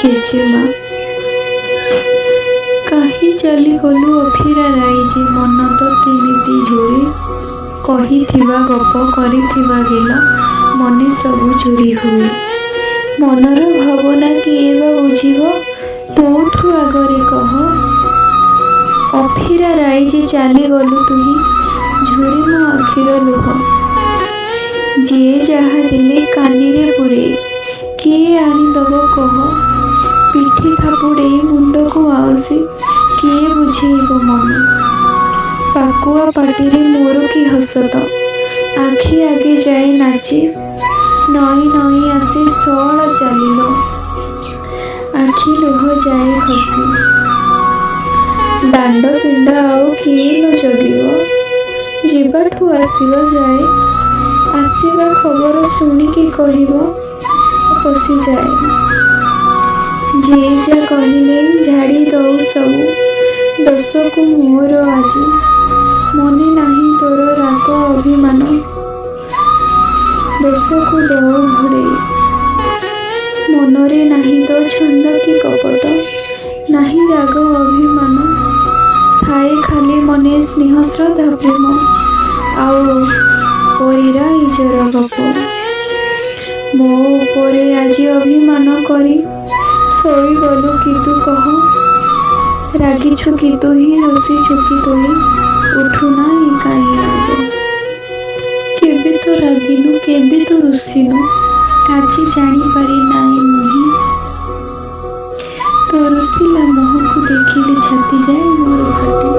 ଜେଜେମା। କାହିଁ ଚାଲିଗଲୁ ଅଫିରା ରାଇଜେ, ମନ ତୋତେ ନିତି ଝୁରେ। କହିଥିବା ଗପ, କରିଥିବା ଗେଲ, ମନେ ସବୁ ଚୋରି ହୁଏ। ମନର ଭାବନା କିଏ ବା ବୁଝିବ, ତୋଠୁ ଆଗରେ କହ। ଅଫିରା ରାଇଜେ ଚାଲିଗଲୁ ତୁହି, ଝୁରେ ମୋ ଆଖିର ଲୁହ। ଯିଏ ଯାହା ଦେଲେ କାନିରେ ପୂରେଇ, କିଏ ଆଣିଦବ କହ। ପିଠି ଥାପୁଡ଼େଇ, ମୁଣ୍ଡକୁ ଆଉଁସି, କିଏ ବୁଝେଇବ ମନ। ପାକୁଆ ପାଟିରେ ମୋର କି ହସ ତ, ଆଖି ଆଗେ ଯାଏ ନାଚି। ନଇଁ ନଇଁ ଆସେ ସଅଳ ଚାଲିଲ, ଆଖି ଲୁହ ଯାଏ ଖସି। ଦାଣ୍ଡ ପିଣ୍ଡା ଆଉ କିଏ ଲୋ ଜଗିବ, ଯିବାଠୁ ଆସିବା ଯାଏ। ଆସିବା ଖବର ଶୁଣିକି କହିବ ପଶିଯାଏ। ଯିଏ ଯା କହିଲେ ଝାଡ଼ି ଦଉ ସବୁ, ଦୋଷକୁ ମୋର ଆଜି। ମନେ ନାହିଁ ତୋର ରାଗ ଅଭିମାନ, ଦୋଷକୁ ଦଉ ଘୋଡ଼େଇ। ମନରେ ନାହିଁ ତ ଛନ୍ଦ କି କପଟ, ନାହିଁ ରାଗ ଅଭିମାନ। ଥାଏ ଖାଲି ମନେ ସ୍ନେହ ଶ୍ରଦ୍ଧା ପ୍ରେମ, ଆଉ ପରି ରାଇଜର ଗପ। ମୋ ଉପରେ ଆଜି ଅଭିମାନ କରି ଶୋଇଗଲୁ କି ତୁ କହ। ରାଗିଛୁ କି ତୁହି, ରୁଷିଛୁ କି ତୁହି, ଉଠୁନାହିଁ କାହିଁ ଆଜ। କେବେ ତ ରାଗିନୁ, କେବେ ତ ରୁଷିନୁ, ଆଜି ଜାଣିପାରି ନାଇଁ ମୁହିଁ। ତୋ ରୁଷିଲା ମୁହଁକୁ ଦେଖିଲି ଛାତି ଯାଏ ମୋର ଫାଟି।